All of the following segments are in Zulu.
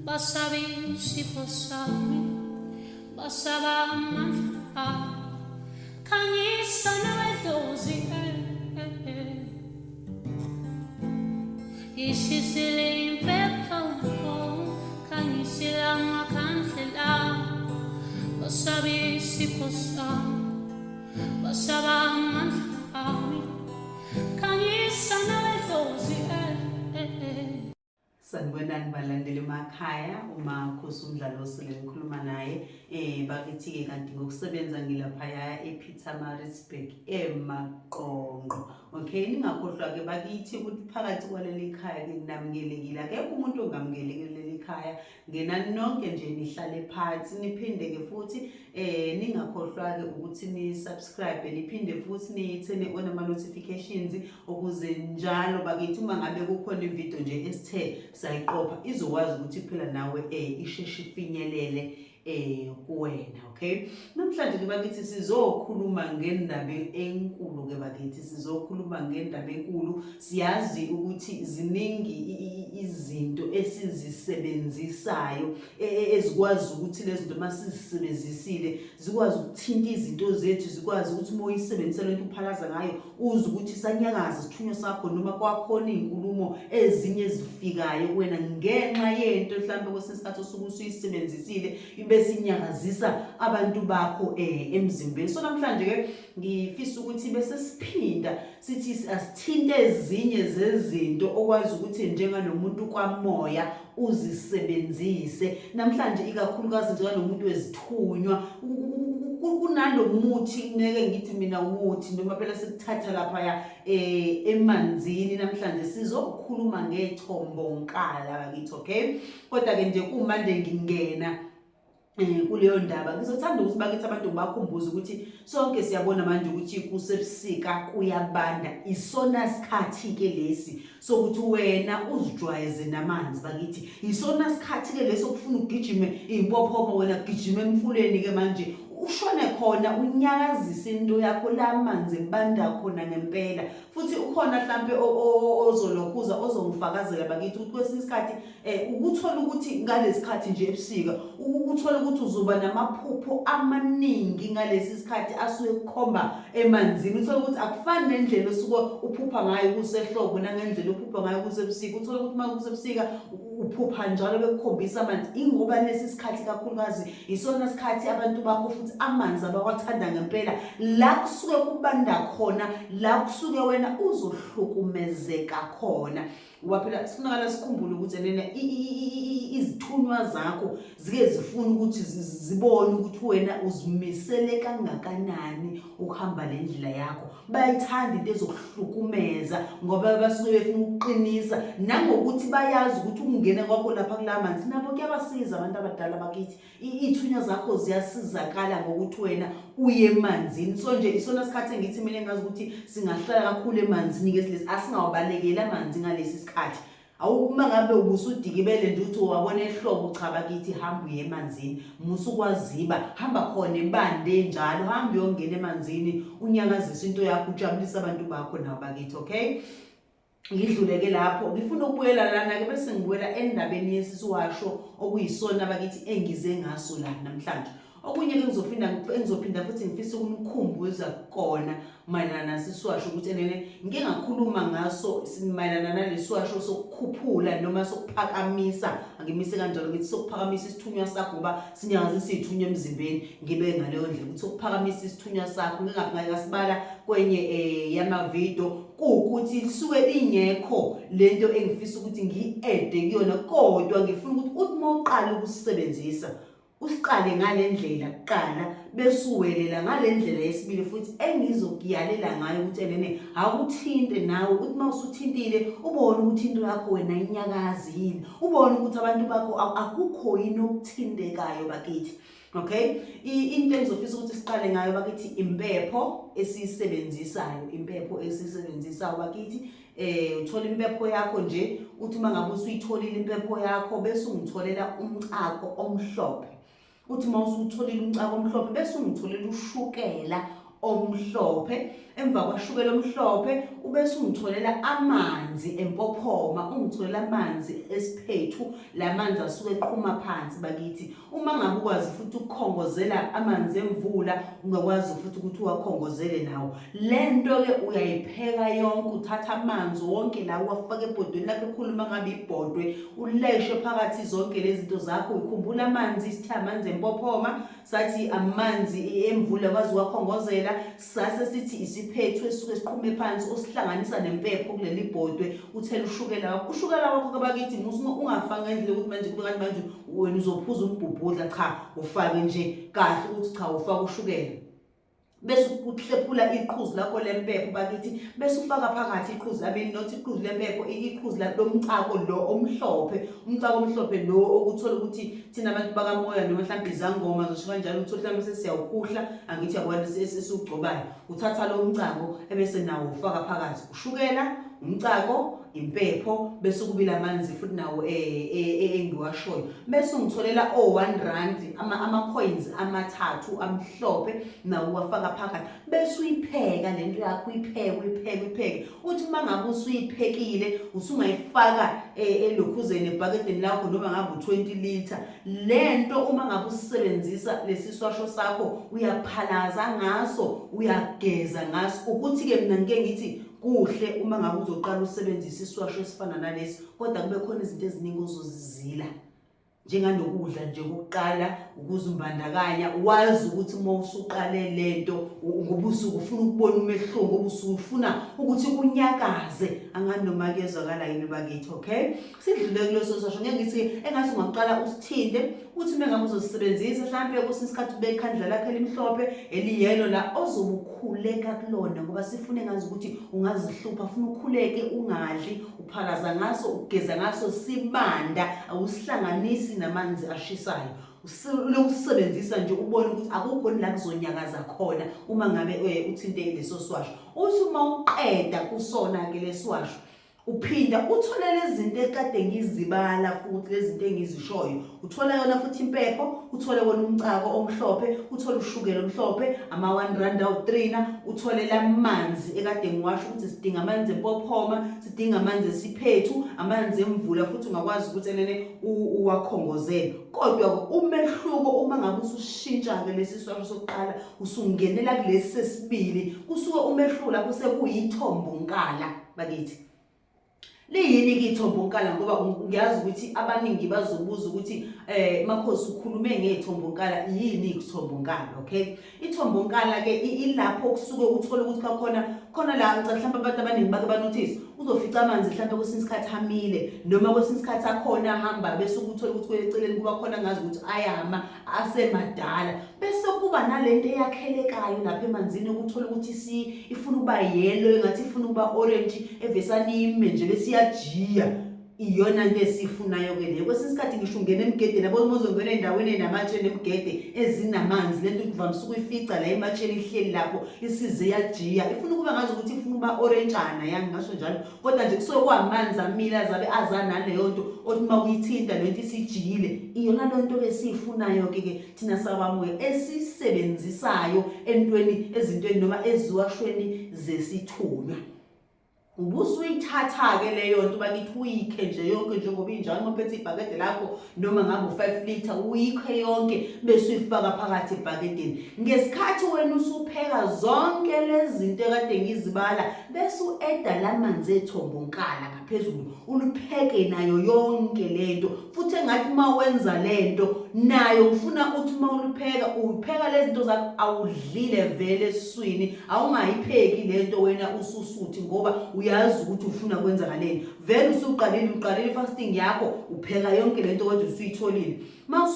Basaba isipho sami, basaba amandla ami. Khanyisa nawedlozi, eh, eh, eh. Ishisile impepho, khanyisile amakhandlela. Basaba isipho sami, basaba amandla ami. Khanyisa nawedlozi, eh, eh, eh. Sanibonani balandeli emakhaya, uMakhosi uMdlalose lengikhuluma naye. Bakithi-ke kanti ngokusebenza ngilaphaya ePietermaritzburg eMaqonqo. Okay, ningakhohlwa-ke bakithi ukuthi phakathi kwaleli khaya ke namukelekile. Akekho umuntu ongamukeleki kuleli khaya. Ngenani nonke nje nihlale phansi niphinde-ke futhi ningakhohlwa-ke ukuthi ni-subscribe niphinde futhi niyithene on ama-notifications ukuze njalo bakithi uma ngabe kukhona ividiyo nje esithe sayiqopha izokwazi ukuthi phela nawe isheshe ifinyelele kuwena. Okay, namhlanje ke bakithi sizokhuluma ngendaba enkulu ke bakithi, sizokhuluma ngendaba enkulu. Siyazi ukuthi ziningi izinto esizisebenzisayo ezikwazi ukuthi lezi zinto masizisebenzisile zikwazi ukuthinta izinto zethu, zikwazi ukuthi uma uyisebenzisa lento uphalaza ngayo uzwe ukuthi sanyakaza isithunywa sakho, noma kwakhona iy'nkulumo ezinye ezifikayo kuwena ngenxa yento mhlawumbe kwesinye isikhathi osuke usuyisebenzisile ibese inyakazisa abantu bakho emzimbeni. So namhlanje-ke ngifisa ukuthi bese siphinda sithi asithinte ezinye zezinto okwazi ukuthi njenganomuntu kwamoya uzisebenzise namhlanje, ikakhulukazi njenganomuntu wezithunywa. Kunalo muthi, ngeke ngithi mina umuthi noma phela sikuthatha laphaya emanzini. Namhlanje sizokhuluma ngethombonkala bakithi, okay? Kodwa-ke nje kumanje ngingena kuleyo ndaba, ngizothanda ukuthi bakithi abantu ngibakhumbuze ukuthi sonke siyabona manje ukuthi kusebusika, kuyabanda. Isona sikhathi-ke lesi sokuthi wena uzijwayeze namanzi bakithi. Isona sikhathi-ke lesi okufuna ugijime iy'mpophoma, wena gijima emfuleni-ke manje ushone khona, unyakazise into yakho la manzi ebanda khona ngempela. Futhi ukhona mhlampe ozolokhuza ozongifakazela bakithi ukuthi kwesinye isikhathi ukuthola ukuthi ngalesikhathi nje ebusika ukuthola ukuthi uzoba namaphupho amaningi ngalesi sikhathi asuke kukhomba emanzini. Uthola ukuthi akufani nendlela osuke uphupha ngayo kusehlobo nangendlela ophupha ngayo kusebusika. Uthola ukuthi uma kusebusika uphupha njalo bekukhombisa amanzi, ingoba lesi sikhathi kakhulukazi isona sikhathi abantu bakho futhi amanzi abawathanda ngempela, la kusuke kubanda khona, la kusuke wena uzohlukumezeka khona. Ngoba phela sifunakala sikhumbule ukuthi nena izithunywa zakho zike zifuna ukuthi zibone ukuthi wena uzimisele kangakanani ukuhamba le ndlela yakho. Bayithanda into ezokuhlukumeza ngoba basuke befuna ukuqinisa, nangokuthi bayazi ukuthi ukungena kwakho lapha kula manzi nabo kuyabasiza abantu abadala bakithi. Iy'thunywa zakho ziyasizakala ngokuthi wena uye emanzini. So nje isona sikhathi engithi mina engazi ukuthi singahlala kakhulu emanzini-ke silesi, asingawubalekeli amanzi ngalesi sikhathi. Awu, uma ngabe ubusudikibele nje uthi wabona ehlobo, cha bakithi, hamba uye emanzini, musa ukwaziba, hamba khona ebande njalo, hamba uyongena emanzini, unyakazise into yakho, ujabulise abantu bakho nawo bakithi. Okay, ngidluleke lapho, ngifuna ukubuyela lana-ke bese ngibuyela endabeni yesisiwasho okuyisona bakithi engize ngaso la namhlanje. Okunye-ke engizophinda futhi ngifisa ukunikhumbuza kona mayelana nasisiwasho ukuthi enene ngike ngakhuluma ngaso mayelana nalesiwasho sokukhuphula noma sokuphakamisa, angimise kanjalo ngithi sokuphakamisa isithunywa sakho, ngoba sinyakazisa iy'thunywa emzimbeni. Ngibe ngaleyo ndlela ukuthi sokuphakamisa isithunywa sakho, ngingasibala kwenye yamavidiyo kuwukuthi lisuke lingekho lento engifisa ukuthi ngiyi-ede kuyona, kodwa ngifuna ukuthi uthi uma uqala ukusisebenzisa usiqale ngale ndlela kuqala, bese uwelela ngale ndlela yesibili futhi engizokuyalela ngayo ukuthi enene akuthinte nawe, ukuthi uma usuthintile ubone ukuthi into yakho wena inyakazi yini, ubone ukuthi abantu bakho akukho yini okuthintekayo bakithi. Okay, into engizofisa ukuthi siqale ngayo bakithi impepho esiyisebenzisayo, impepho esiyisebenzisayo bakithi. Uthola impepho yakho nje, uthi uma ngabe usuyitholile impepho yakho bese ungitholela umcako omhlophe. Uthi uma usutholile umcako omhlophe bese ungitholela ushukela omhlophe. Emva kwashukela omhlophe Ubese ungitholela amanzi empophoma, ungitholela amanzi esiphethu, la manzi asuke eqhuma phansi bakithi. Uma ngabe ukwazi futhi ukukhongozela amanzi emvula, ungakwazi futhi ukuthi uwakhongozele nawo. Le nto-ke uyayipheka yonke, uthatha amanzi wonke la uwafake ebhodweni lakho ekhulu, uma ngabe ibhodwe, uleshe phakathi zonke lezi zinto zakho. Ukhumbula amanzi, sithe amanzi empophoma, sathi amanzi emvula kwazi wakhongozela, sase sithi isiphethu esisuke siqhume phansi osihlanganisa nempepho kuleli bhodwe, uthela ushukela wakho. Ushukela wakho kabakithi ungafaki ngendlela yokuthi manje kube kanti manje wena uzophuza umbhubhudla, cha, ufake nje kahle ukuthi cha ufake ushukela. Bese uhlephula iqhuzu lakho lempepho bakithi, bese ufaka phakathi iqhuzu, I mean not iqhuzu lempepho, iqhuzu lomcako lo omhlophe, umcako omhlophe lo okuthola ukuthi thina abantu bakamoya noma mhlawumbe izangoma zosho kanjalo, uthole mhlawumbe sesiyawukhuhla, angithi uyabona esiwugcobayo. Uthatha lo mcako ebese nawo ufaka phakathi ushukela, umcako, impepho, bese kubila amanzi futhi nawo engiwashoyo, bese ungitholela o-1 rand ama-coins amathathu amhlophe, nawo uwafaka phakathi, bese uyipheka le nto yakho, uyipheke, uyipheke, uyipheke. Uthi uma ngabe usuyiphekile usungayifaka elokhuzeni ebhakedeni lakho noma ngabe u-20 litre. Le nto uma ngabe usisebenzisa lesi swasho sakho, uyaphalaza ngaso, uyageza ngaso. Ukuthi-ke mina ngike ngithi kuhle uma ngabe uzoqala usebenzise iswasho esifana nalesi, kodwa kube khona izinto eziningi ozozizila, njenganokudla nje kokuqala ukuzimbandakanya, wazi ukuthi uma usuqale lento ngoba usuke ufuna ukubona umehluko, ngoba usuke ufuna ukuthi kunyakaze. Angani noma kuyezwakala yini bakithi? Okay, sidlule kuleso sasho. Ngeke ngithi engathi ungaqala usithinte, uthi uma ngabe uzosisebenzisa mhlampe kwesinye isikhathi ube ikhandlela lakho elimhlophe eliyelo la ozobe ukhuleka kulona, ngoba sifune ngazi ukuthi ungazihlupha, funa ukhuleke, ungadli, uphalaza ngaso, ugeza ngaso sibanda, awusihlanganisi namanzi ashisayo. Lokusebenzisa nje ubone ukuthi akukho la kuzonyakaza khona uma ngabe uthinte leso siwasho. Uthi uma uqeda kusona-ke lesiwasho, uphinda uthole lezi zinto ekade ngizibala futhi lezi zinto engizishoyo. Uthola yona futhi impepho, uthole wona umcako omhlophe, uthole ushukela omhlophe, ama-1 rand awu-3 na, uthole lamanzi ekade ngiwasho ukuthi sidinga amanzi empophoma, sidinga amanzi esiphethu, amanzi emvula futhi ungakwazi ukuthi enene uwakhongozele. Kodwa umehluko uma ngabe usushintsha-ke lesi siwasho sokuqala usungenela kulesi sesibili, kusuke umehluko lapho sekuyithombonkala bakithi. Liyini-ke ithombonkala? Ngoba ngiyazi ukuthi abaningi bazobuza ukuthi Makhosi ukhulume ngethombonkala, yini ithombonkala? Okay, ithombonkala-ke ilapho kusuke uthole ukuthi kwakhona khona la, ngicela mhlawumbe abantu abaningi bake banothise, uzofica amanzi mhlawumbe kwesinye isikhathi amile noma kwesinye isikhathi akhona ahamba, bese ukuthola ukuthi kweceleni kuba khona ngazi ukuthi ayama asemadala, bese kuba nalento eyakhelekayo lapha emanzini ukuthola ukuthi ifuna ukuba yellow, engathi ifuna ukuba orange, evesane ime nje bese iyajiya. Iyona nto esiyifunayo-ke leyo. Kwesinye isikhathi ngisho ungena emgedeni, yabo uma uzongena endaweni enamatshe nemigede ezinamanzi, le nto uvamise ukuyifica la ematsheni ihleli lapho isize yajiya, ifuna ukuba ngazi ukuthi ifuna ukuba orentshana, yani ngasho njalo, kodwa nje kusuke kwamanzi amile azabe azanaleyo nto othi uma uyithinta le nto isijiyile. Iyona leyo nto-ke esiyifunayo-ke ke thina sakwamoya, esiyisebenzisayo entweni, ezintweni noma eziwashweni zesithunywa. Ubusuyithatha-ke leyo nto bakithi, uyikhe nje yonke njengoba injalo, uma uphethe ibhakede lakho noma ngabe u-5 litre, uyikhe yonke bese uyifaka phakathi ebhakedeni. Ngesikhathi wena usupheka zonke lezi zinto ekade ngizibala, bese u-eda la manzi ethombonkala ngaphezulu, ulipheke nayo yonke lento. Futhi engathi uma wenza lento nayo, ngifuna uthi uma ulipheka, upheka lezi zinto zakho awudlile vele esiswini, awungayipheki lento wena ususuthi, ngoba uyazi ukuthi ufuna kwenzakaleni. Vele usuqalile, uqalile i-fasting yakho, upheka yonke lento kodwa usuyitholile. Uma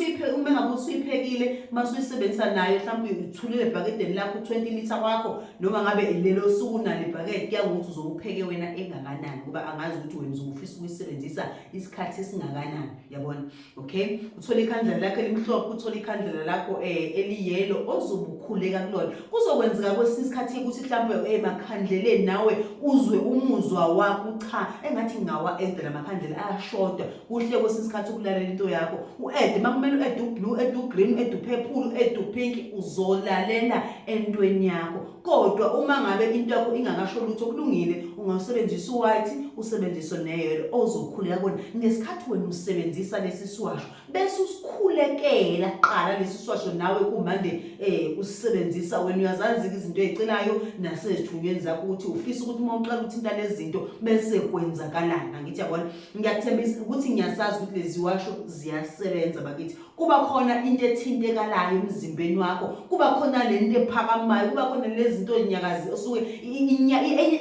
ngabe usuyiphekile, uma usuyisebenzisa nayo, mhlawumbe uthulile ebhakedeni lakho u-20 litre wakho, noma ngabe lelo suku unalo ibhakede, kuya ngokuthi uzobe upheke wena engakanani, ngoba angazi ukuthi wena uzobe ufisa ukuyisebenzisa isikhathi esingakanani, yabona? Okay. Okay, uthole ikhandlela lakho elimhlophe, uthole ikhandlela lakho eliyelo ozobe ukhuleka kulona. Kuzokwenzeka kwesinye isikhathi ukuthi mhlawumbe emakhandleleni nawe uzwe umuzwa wakho, cha engathi ngingawa-eda la makhandlela ayashoda. Kuhle kwesinye isikhathi ukulalela into yakho, u-ede uma kumele u-ede u-blue, u-ede u-green, u-ede u-purple, u-ede u-pink, uzolalela entweni yakho. Kodwa uma ngabe into yakho ingakasho lutho, kulungile, ungawusebenzisa u-white, usebenzise neyelo ozokhuleka kona ngesikhathi wena usebenzisa lesi siwasho, bese usikhulekela kuqala lesi siwasho nawe kumande usisebenzisa wena. Uyazazi-ke izinto ey'celayo nasezithunyweni zakho ukuthi ufisa ukuthi uma uqala uthinta lezi zinto bese kwenzakalani. Angithi yabona, ngiyakuthembisa ukuthi ngiyasazi ukuthi lezi washo ziyasebenza bakithi. Kuba khona into ethintekalayo emzimbeni wakho, kuba khona le nto ephakamayo, kuba khona lezi zinto nyakazi osuke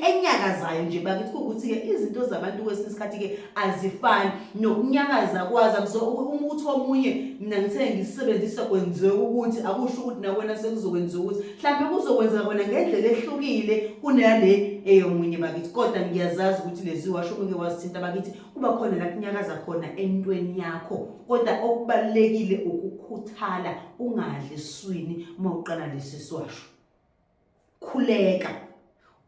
enyakazayo nje bakithi. Kuwukuthi-ke izinto zabantu kwesinye isikhathi-ke azifani nokunyakaza kwazo. Ukuthi omunye mina ngithe ngisebenzisa kwenziwe ukuthi, akusho ukuthi nakwena sekuzokwenziwa ukuthi mhlawumbe kuzokwenzeka kona ngendlela ehlukile kunale eyomunye bakithi. Kodwa ngiyazazi ukuthi lezi washo uke wazithinta bakithi, kuba khona la kunyakaza khona entweni yakho. Kodwa okubalulekile ukukhuthala, ungadli eswini uma uqala lesi siwasho. Khuleka,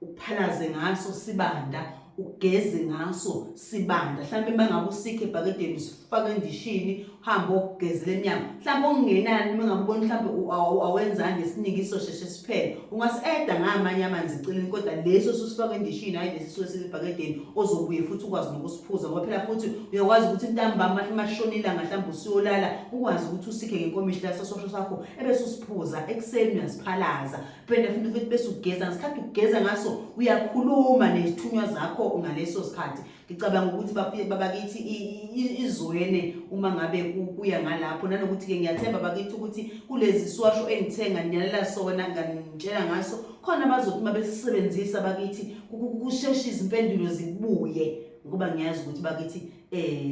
uphalaze ngaso sibanda, ugeze ngaso sibanda. Mhlawumbe uma ngabe usikhe ebhakedeni usifake endishini, uhambe okugezela emnyango. Mhlawumbe okungenani uma ngabe ubona mhlawumbe awenzanga esiningi isosheshe siphele, ungasi-eda ngamanye amanzi eceleni, kodwa leso susifake endishini, hhayi lesi suke sisebhakedeni ozobuye futhi ukwazi nokusiphuza. Ngoba phela futhi uyakwazi ukuthi ntambama mashona ilanga mhlawumbe usuyolala, ukwazi ukuthi usikhe ngenkomishi laso sosho sakho ebese usiphuza. Ekuseni uyasiphalaza, phinde futhi futhi bese ugeza. Ngesikhathi ugeza ngaso uyakhuluma nezithunywa zakho ngaleso sikhathi. Ngicabanga ukuthi bafike babakithi izwene uma ngabe kuya ngalapho. Nanokuthi-ke ngiyathemba bakithi ukuthi kulezi siwasho engithe nganyalela sona nganitshela ngaso khona, bazothi uma besisebenzisa bakithi kusheshe izimpendulo zibuye, ngoba ngiyazi ukuthi bakithi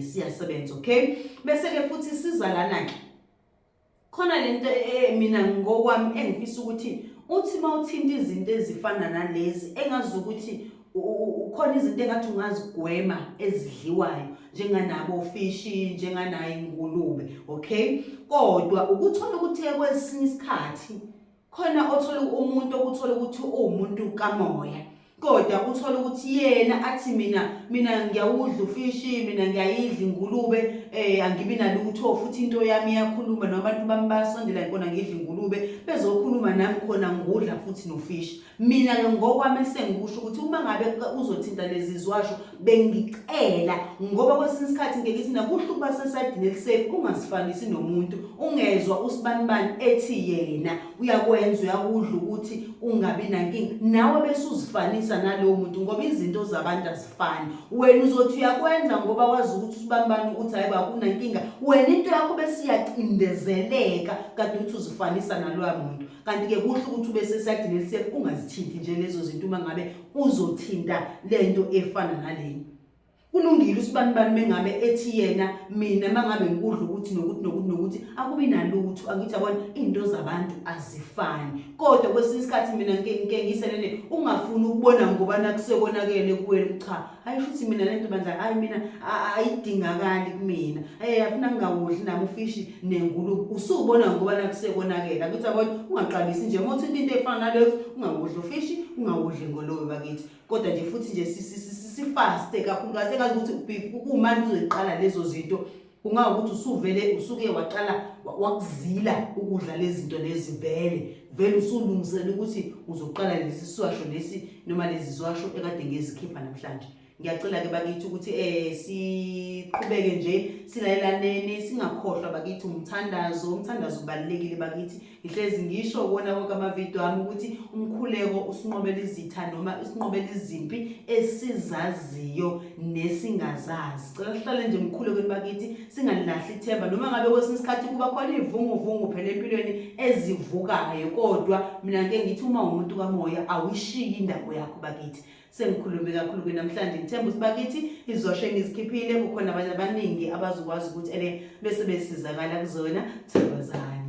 siyasebenza. Okay, bese-ke futhi siza lana-ke khona lento mina ngokwami engifisa ukuthi uthi uma uthinta izinto ezifana nalezi, engazi ukuthi ukhona izinto engathi ungazigwema ezidliwayo njenganabo fishi, njenganayo ingulube. Okay, kodwa ukuthola ukuthi kwesinye isikhathi khona othola umuntu okuthola ukuthi uwumuntu kamoya, kodwa uthola ukuthi yena athi mina ngiyawudla ufishi, mina ngiyayidla ingulube, angibi nalutho, futhi into yami iyakhuluma noma abantu bami bayasondela khona ngidla ingulube bezokhuluma nami khona ngudla futhi nofishi. Mina-ke ngokwami esengikusho ukuthi uma ngabe uzothinta lezi ziwasho, bengicela, ngoba kwesinye isikhathi ngeke ngithi mina kuhle ukuba sesayidini elisafe, ungazifanisi nomuntu, ungezwa usibanibani ethi yena uyakwenza uyakudla ukuthi ungabi nankinga, nawe bese uzifanisa nalowo muntu, ngoba izinto zabantu azifani. Wena uzothi uyakwenza ngoba wazi ukuthi usibanibani uthi hayi akunankinga, wena into yakho bese iyacindezeleka kade uthi uzifanisa naloya muntu. Kanti-ke kuhle ukuthi ube sesayidini elisafe, ungazithinti nje lezo zinto uma ngabe uzothinta lento efana nalena. Kulungile usibanibani mengabe ethi yena mina mangabe ngikudla ukuthi nokuthi nokuthi nokuthi akubi nalutho. Angithi yabona, into zabantu azifani. Kodwa kwesinye isikhathi mina ngike ngiselele ungafuni ukubona ngoba nakusekonakele kuwena, cha hayi shuthi mina lento bandla, hayi mina ayidingakali kumina, afuna ngingawudli nami ufishi nengulube. Usubona ngoba nakusekonakele. Angithi yabona, ungaqalisi nje uma uthinta into efana naleyo, ungawudli ufishi, ungawudli ingulube bakithi. Kodwa nje futhi nje sifaste kakhulukazi, engazi ukuthi kumanje uzoyiqala lezo zinto, kungawukuthi usuvele usuke waqala wakuzila ukudla lezi zinto lezi, vele vele usulungisela ukuthi uzoqala lesi siwasho lesi noma lezi ziwasho ekade ngizikhipha namhlanje. Ngiyacela-ke bakithi ukuthi siqhubeke nje silalelaneni, singakhohlwa bakithi umthandazo. Umthandazo ubalulekile bakithi. Ngihlezi ngisho kuwona wonke amavidiyo ami ukuthi umkhuleko usinqobela izitha noma usinqobela izimpi esizaziyo nesingazazi. Cela sihlale nje emkhulekweni bakithi, singalilahli ithemba, noma ngabe kwesinye isikhathi kuba khona iy'vunguvungu phela empilweni ezivukayo, kodwa mina ngike ngithi uma umuntu kamoya awuyishiyi indawo yakho bakithi. Sengikhulume kakhulu-ke namhlanje, ngithemba ukuthi bakithi izosho engizikhiphile kukhona abanye abaningi abazokwazi ukuthi ene bese besizakala kuzona. Thokozani.